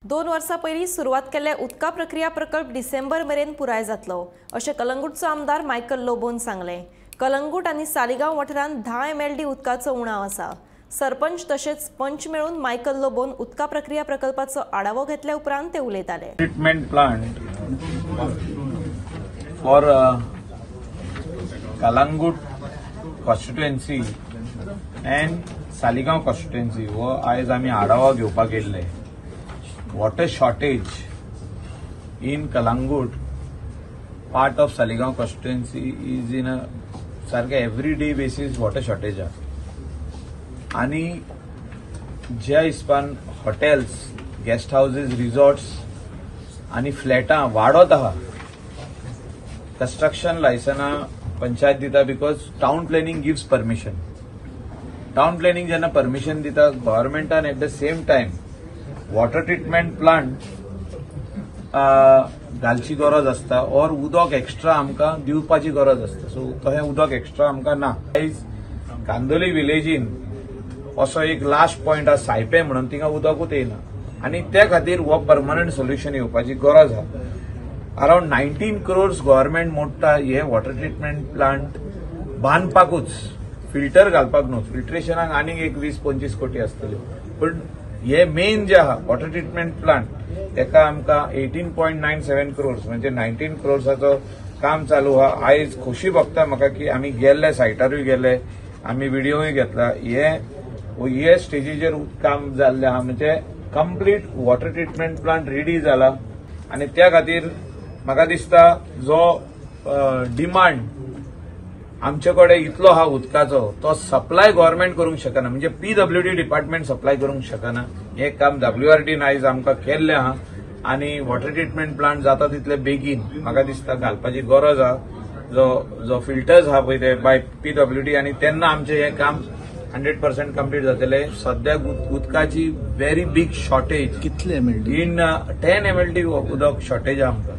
2 वर्सां पयलीं सुरवात केल्ले उदका प्रक्रिया प्रकल्प डिसेंबर मेरेन पुराय जातलो अशें कलंगूटचो आमदार मायकल लोबोन सांगलें। कलंगूट आनी सालिगांव वाठारांत 10 MLD उदकाचो उणाव आसा। सरपंच तशेंच पंच मेळून मायकल लोबोन उदका प्रक्रिया प्रकल्पाचो आढावो घेतल्या उपरांत ते उलयताले। Treatment plant for Calangute constituency and Saligao constituency हो आयज आमी आढावो घेवपाक येयल्ले। Water shortage in Calangute part of Saligao constituency is in a सारखे every day basis water shortage आसा आनी ज्या हिसपान हॉटेल्स, गेस्ट हावजीस, रिजॉर्ट्स आनी फ्लॅटां वाडत आहा, कन्स्ट्रक्शन लायसनां पंचायत दिता because town planning gives permission. Town planning जेन्ना परमिशन दिता गव्हर्मेंटान at the same time water treatment plant घालची गरज आसता और उदक एक्स्ट्रा आमकां दिवपाची गरज आसता। सो तशें उदक एक्स्ट्रा आमकां ना। आयज कांदोली विलेजीन असो एक लास्ट पॉयंट आसा सायपे म्हणून, थिंगा उदकूच येयना आनी त्या खातीर हो परमनंट सोल्युशन येवपाची गरज आसा। अरावंड 19 क्रोर्स गव्हर्मेंट मोडटा हे वॉटर ट्रिटमेंट प्लांट बांदपाकूच, फिल्टर घालपाक न्हू। फिल्ट्रेशनाक आनीक एक 20-25 कोटी आसतल्यो, पूण हे मेन जे आहा वॉटर ट्रिटमेंट प्लांट तेका आमकां 18.97 क्रोर्स म्हणजे 19 क्रोर्साचो काम चालू आहा। आयज खोशी भोगता म्हाका की आमी गेल्ले सायटारूय गेले, आमी व्हिडियोय घेतला। हे स्टेजीचेर काम जाल्लें आहा, म्हणजे complete water treatment plant ready जाला आनी त्या खातीर म्हाका दिसता जो डिमांड आमचे कडेन इतलो आहा उदकाचो तो सप्लाय गव्हर्मेंट करूंक शकना, म्हणजे PWD department supply करूंक शकना। हें काम WRD आयज आमकां केल्लें आहा आनी वॉटर ट्रिटमेंट प्लांट जाता तितले बेगीन म्हाका दिसता घालपाची गरज आहा। जो फिल्टर्स आहा पळय ते बाय PWD आनी तेन्ना आमचें हें काम 100% कंप्लीट जातलें। सद्याक उदकाची व्हेरी बीग शॉर्टेज, कितले MLD? In 10 MLD उदक शॉर्टेज आहा आमकां।